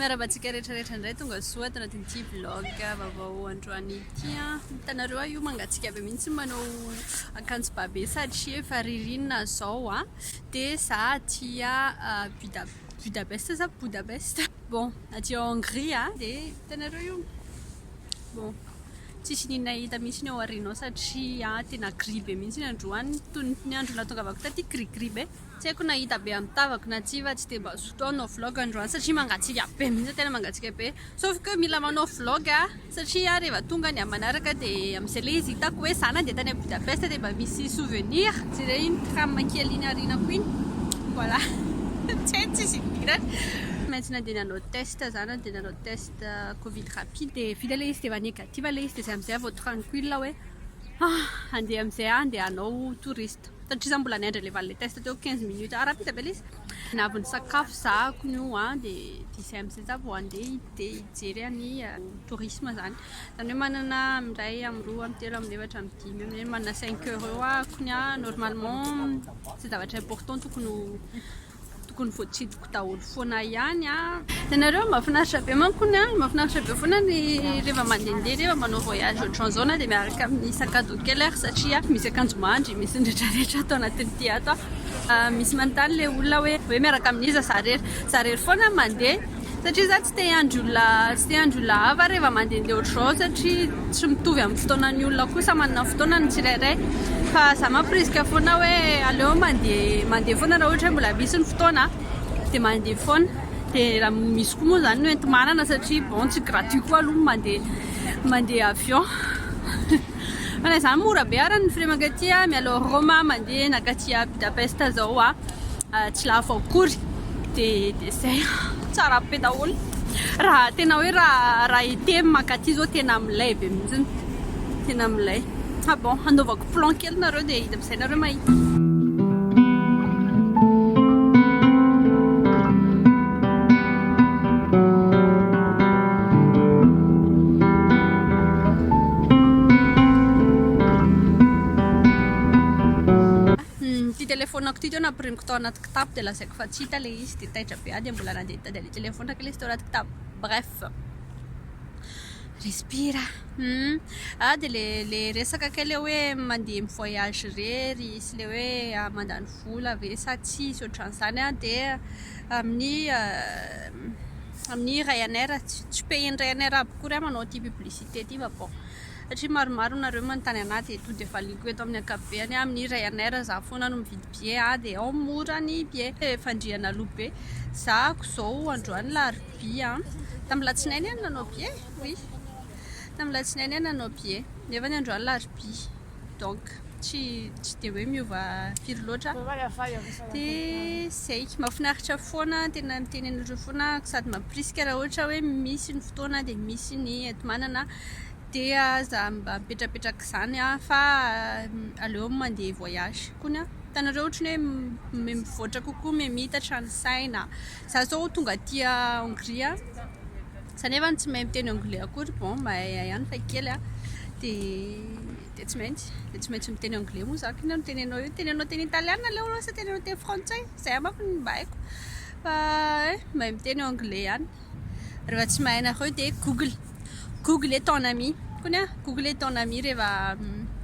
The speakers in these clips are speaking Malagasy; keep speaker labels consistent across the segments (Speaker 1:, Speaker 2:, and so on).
Speaker 1: Miarahaba antsika rehetra rehetra indray tonga soa ato anatin'ity vlog vaovao androany ity. Hitanareo aho io mangatsiaka be mihitsy manao akanjo ba be satria efa ririnina izao a. Dia za aty Buda Budapest sa Budapest? Bon, aty Hongrie a. Dia hitanareo io. Bon, tsisy n'inona hita mihitsy ny ao aoriana ao satria tena gris be mihitsy ny androany. Toy ny andro nahatongavako taty gris gris be. Tsy haiko na hita be amin'ny tavako na tsia fa tsy dia mba zoto aho hanao vlog androany satria mangatsiaka be mihitsy, tena mangatsiaka be. Sauf que mila manao vlog aho satria rehefa tonga ny amin'ny manaraka dia amin'izay ilay izy hitako hoe za nandeha tany Budapest dia mba misy souvenir. Jereo iny tram kely iny aorianako iny. Voilà. Tsy hay tsisy idirany. Tsy maintsy nandeha nanao test za, nandeha nanao test covid rapide dia vita ilay izy dia efa négatif ilay izy dia izay amin'izay aho vao tranquille hoe ah handeha amin'izay aho handeha hanao touriste. Satria za mbola niandry le valin-le test teo 15 minutes, ah rapide be le izy. Navy nisakafo za akony io an, dia dia amin'izay za vao handeha dia hijery an'i tourisme zany. Zany hoe manana amin'ny iray, amin'ny roa, amin'ny telo, amin'ny efatra, amin'ny dimy, amin'ny enina, manana cinq heures eo aho akony an, normalement izay zavatra important tokony ho Tokony voatsidiko daholo foana ihany an. Ianareo mahafinaritra be manko ny an, mahafinaritra be foana ny rehefa mandehandeha, rehefa manao voyage ohatran'izao na dia miaraka amin'ny sac à dos kely ary satria misy akanjo mandry, misy ny rehetra rehetra ato anatin'ity ato an. Misy manontany ilay olona hoe hoe miaraka amin'iza za irery, za irery foana mandeha satria za tsy te hiandry olona, tsy te hiandry olona hafa rehefa mandehandeha ohatr'izao satria tsy mitovy amin'ny fotoanan'ny olona koa samy manana ny fotoanany ny tsirairay fa za mampirisika foana hoe aleo mandeha mandeha foana raha ohatra hoe mbola misy ny fotoana dia mandeha foana dia raha misy koa moa izany no enti-manana satria bon tsy gratuit koa aloha ny mandeha mandeha avion fa na izany mora be ary ny frais mankaty miala ao Roma mandeha nankaty Budapest zao a tsy lafo akory dia dia izay tsara be daholo raha tena hoe raha raha été mankaty zao tena milay be mihitsy tena milay ah bon hanaovako plan kely nareo dia hita amin'izay nareo mahita. Ity telefaoniko ity teo nampirimiko tao anaty kitapo dia lazaiko fa tsy hita ilay izy dia taitra be aho dia mbola nandeha nitady an'ilay telefaoniko ilay izy tao anaty kitapo. Bref. Respira. Ah dia le le resaka kay le hoe mandeha mi-voyage irery sy le hoe mandany vola ve sa tsia sy ohatran'izany an dia amin'ny amin'ny Ryanair tsy payer-n'ny Ryanair aby akory aho manao ity publicité ity fa bon. Satria maromaro nareo manontany anah dia to dia valiako eto amin'ny ankapobeny amin'ny Ryanair za foana no mividy billet ah dia ao mora ny billet. Fandrihana aloha be. Zahako izao androany larobia an. Tamin'ny latsinainy aho no nanao billet? Oui. Tamin'ny latsinainy aho nanao billet. Nefa ny androany larobia. Donc tsy tsy dia hoe miova firy loatra. Dia izay. Mahafinaritra foana, tena miteny anareo foana aho sady mampirisika raha ohatra hoe misy ny fotoana dia misy ny enti-manana. Dia aza mba mipetrapetraka izany an, fa aleo mandeha voyage kony an. Hitanareo ohatran'ny hoe mivoatra kokoa, miha-miitatra ny saina. Za izao tonga aty Hongrie, za nefa tsy mahay miteny anglais akory, bon mahay ihany fa kely an, dia tsy maintsy, dia tsy maintsy miteny anglais moa za, k'inona no tenenao eo? Tenenao teny italiana aleo sa tenenao teny frantsay? Izay manko no mba haiko fa mahay miteny anglais ihany. Rehefa tsy mahay nareo dia google. Google est ton ami. Kony a, google est ton ami rehefa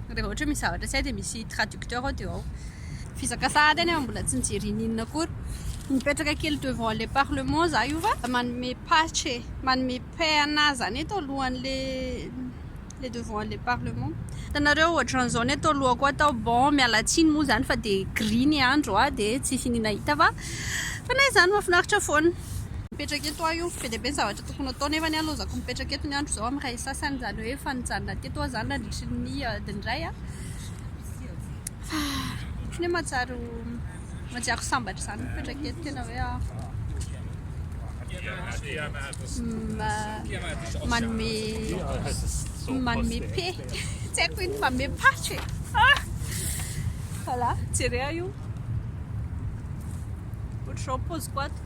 Speaker 1: rehefa ohatra hoe misy zavatra tsy hay dia misy traducteur ao dia ao. Fisaka sahady aho nefa mbola tsy nijery n'inona akory. Mipetraka kely devant le parlement za io fa manome patch e, manome paix anahy zany eto alohan'le le devant le parlement. Hitanareo ohatran'izao ny eto alohako ato aho, bon miala tsiny moa zany fa dia gris ny andro a, dia tsisy n'inona hita fa fa na izany mahafinaritra foana. Mipetraka eto aho io, be dia be ny zavatra tokony atao nefa ny alaozako mipetraka eto ny andro izao amin'ny iray sasany, izany hoe efa nijanona teto aho izany nandritry ny adiny iray a, fa ohatran'ny hoe mahatsiaro mahatsiaro sambatra izany mipetraka eto tena hoe manome manome paix tsy haiko ino manome pace e ah voilà jereo io ohatr'izao paoziko ato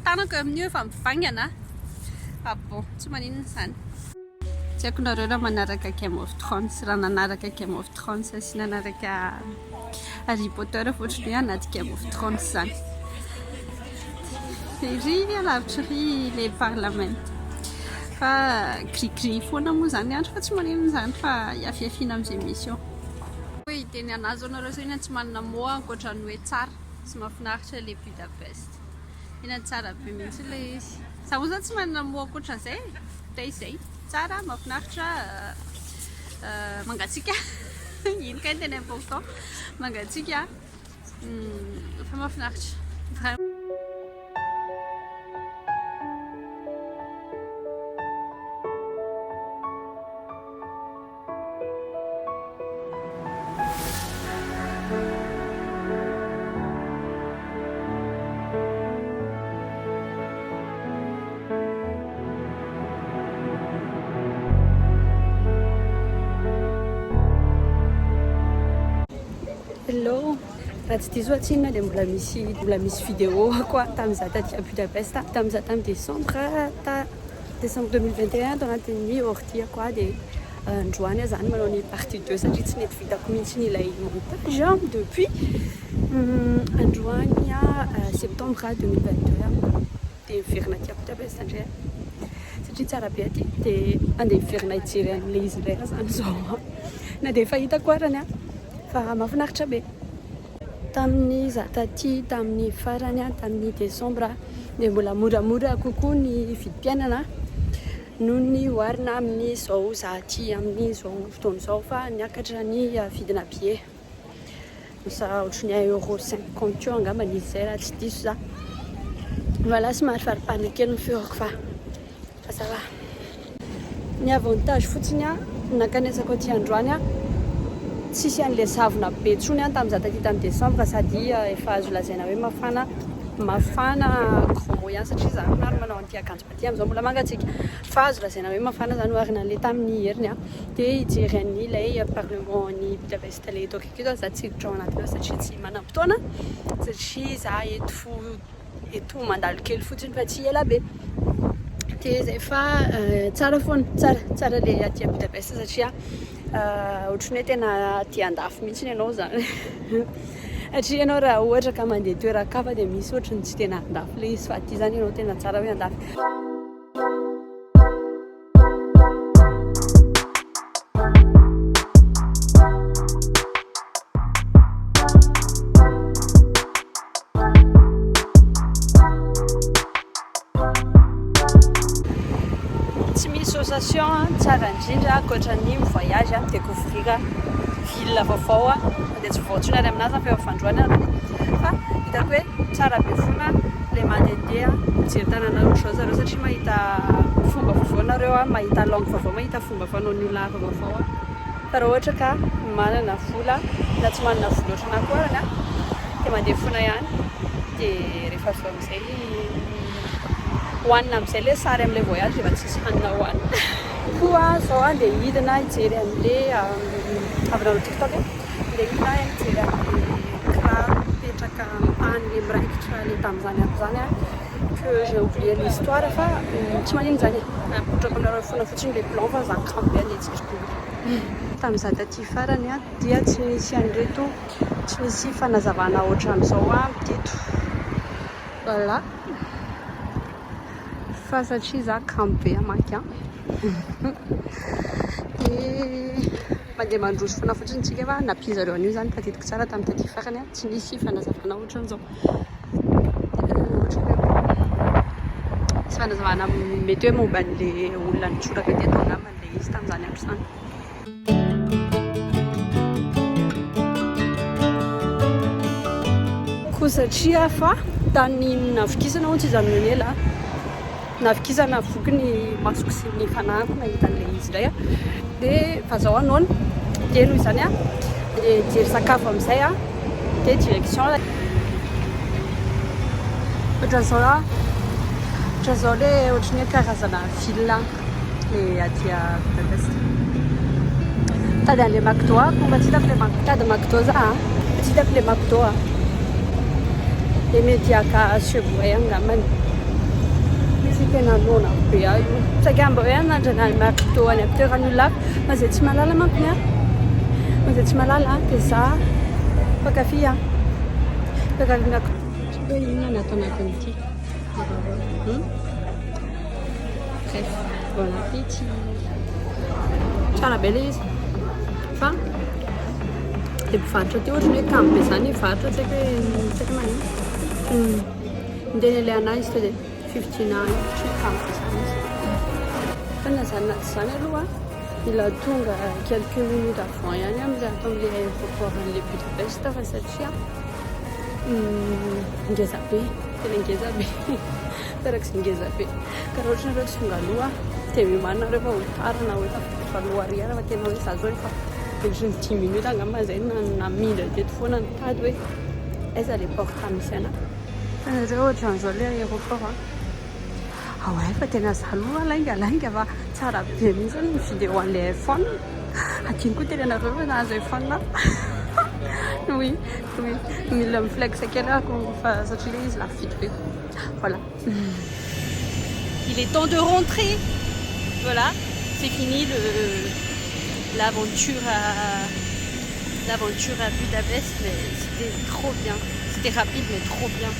Speaker 1: tanako eo amin'io efa mivaingana ah bon tsy maninona izany Tsy haiko nareo raha manaraka Game of Thrones, raha nanaraka Game of Thrones sy nanaraka Harry Potter fa ohatran'ny hoe anaty Game of Thrones izany. Ery alavitra ery ilay parlement. Fa gris gris foana moa izany ny andro fa tsy maninona izany fa hiafiafiana amin'izay misy eo. Hoe hiteny an'ahy izao nareo sao inona tsy manana mot ankoatra ny hoe tsara sy mahafinaritra ilay Budapest. Tena tsara be mihitsy ilay izy. Za moa izany tsy manana mot ankoatran'izay e. Dia izay. Tsara, mahafinaritra, mangatsiaka. Iny kay no tena important. Mangatsiaka fa mahafinaritra. Hello! Raha tsy diso aho tsinona dia mbola misy mbola misy vidéo koa tamin'izaho taty à Budapest tamin'izaho tamin'ny décembre ta décembre 2021 tao anatin'ny ordi-ko aho dia androany aho izany manao ny partie 2 satria tsy nety vitako mihitsy ilay montage depuis androany septembre 2022 dia miverina aty à Budapest indray satria tsara be aty dia andeha hiverina hijery an'ilay izy indray aho izany izao na dia efa hitako arany fa mahafinaritra be. Tamin'ny izaho taty tamin'ny farany tamin'ny desambra dia mbola moramora kokoa ny vidim-piainana noho ny oharina amin'izao izaho aty amin'izao fotoana izao fa niakatra ny vidina billet. Lasa ohatran'ny un euro cinquante eo angamba izy izay raha tsy diso za. Voilà, somary fariparina kely ny feoko fa fa ça va. Ny avantage fotsiny nankanesako aty androany tsisy an'ilay zavona be intsony tamin'izaho taty tamin'ny décembre sady efa azo lazaina hoe mafana mafana gros mot ihany satria izaho ary manao an'ity akanjo aty amin'izao mbola mangatsiaka fa azo lazaina hoe mafana izany oharina an'ilay tamin'ny heriny dia hijery an'ilay parlement an'i Budapest ilay eto akaiky eto za tsy hiditra ao anatiny ao satria tsy manam-potoana satria za eto eto mandalo kely fotsiny fa tsy ela be dia izay fa tsara foana tsara tsara ilay aty Budapest satria ohatran'ny hoe tena aty andafy mihitsy ianao izany satria ianao raha ohatra ka mandeha toeran-kafa dia misy ohatran'ny tsy tena andafy ilay izy fa aty izany ianao tena tsara hoe andafy. Tsy misy sensation tsara indrindra ankoatra ny mi-voyage mi-découvrir ville vaovao dia tsy vaovao intsony ary aminazy fa efa fandroana fa hitako hoe tsara be foana ilay mandehandeha mijery tanàna ohatr'izao zareo satria mahita fomba vaovao nareo, mahita langue vaovao, mahita fomba fanaon'ny olona hafa vaovao. Fa raha ohatra ka manana vola na tsy manana vola ohatranà koa arany an, dia mandeha foana ihany. Dia rehefa avy eo amin'izay hohanina amin'izay ilay sary amin'ilay voyage rehefa tsisy hanina hohanina. Koa izao aho andeha hidina hijery an'ilay avy nanao tiktok aho, andeha hidina aho hijery an'ilay kiraro mipetraka amin'ny tany ilay miraikitra ilay tamin'izany andro izany an, que j'ai oublié l'histoire fa tsy maninona izany e, apotrako aminareo foana fotsiny ilay plan fa za kamo be andeha hijery daholo. Tamin'izaho taty farany dia tsy nisy an'ireto, tsy nisy fanazavana ohatran'izao teto. Voilà. Fa satria za kamo be hamaky an. Dia mandeha mandroso foana fotsiny tsika fa nampian'zareo an'io izany tadidiko tsara tamin'ny taty farany tsy nisy fanazavana ohatran'izao. Ohatra hoe misy fanazavana mety hoe momba an'ilay olona nitsoraka teto angamba ilay izy tamin'izany andro izany. Koa satria fa tany navokisana hono tsy izany ela navokisana voky ny masoko sy ny fanahiko nahita an'ilay izy indray aho dia fa zao aho noana dia noho izany aho dia hijery sakafo amin'izay aho dia direction ohatran'izao aho ohatran'izao ilay ohatran'ny hoe karazana ville ilay aty Budapest. Mitady an'ilay McDo aho fa tsy hitako ilay McDo. Mitady McDo za a. Tsy hitako ilay McDo a. Dia mety haka Subway angambany. Satria tena noana be aho io. Saika mba hoe hanandrana ny McDo any amin'ny toeran'olona hafa. Fa izay tsy mahalala manko an. Fa izay tsy mahalala dia za mpankafy an. Mpankafy McDo. Tsy hoe inona no ato anatin'ity. Bref, bon appétit. Tsara be le izy fa de mpivarotra ty ohatrany hoe kamo be zany hivarotra, tsy haiko hoe, tsy haiko manino. Miteny le anahy izy to de fividiana ohatry hoe kamo be zany izy. Fa na zany na tsy zany aloha, mila tonga quelques minutes avant ihany am'le atao am'le aéroport an'le Budapest, fa satria ngeza be, tena ngeza be, farak'izay ngeza be, ka raha ohatra nareo tsy tonga aloha de miomanina nareo fa ho tara na hoe tafiditra aloha arrière, fa tena hoe za zao efa ohatry ny 10 minutes angamba zay namindra teto foana nitady hoe aiza le porte misy anahy. Nareo, ohatran'izao le aéroport a. Ah ouais, fa tena za aloha lainga lainga fa tsara be mihitsy ny vidéo an'le iPhone. Adino koa tena nareo fa nahazo iPhone. Oui, mila miflex kely ako fa satria le izy lafo vidy be. Voilà. Il est temps de rentrer. Voilà, c'est fini le l'aventure à Budapest, mais c'était trop bien. C'était rapide mais trop bien.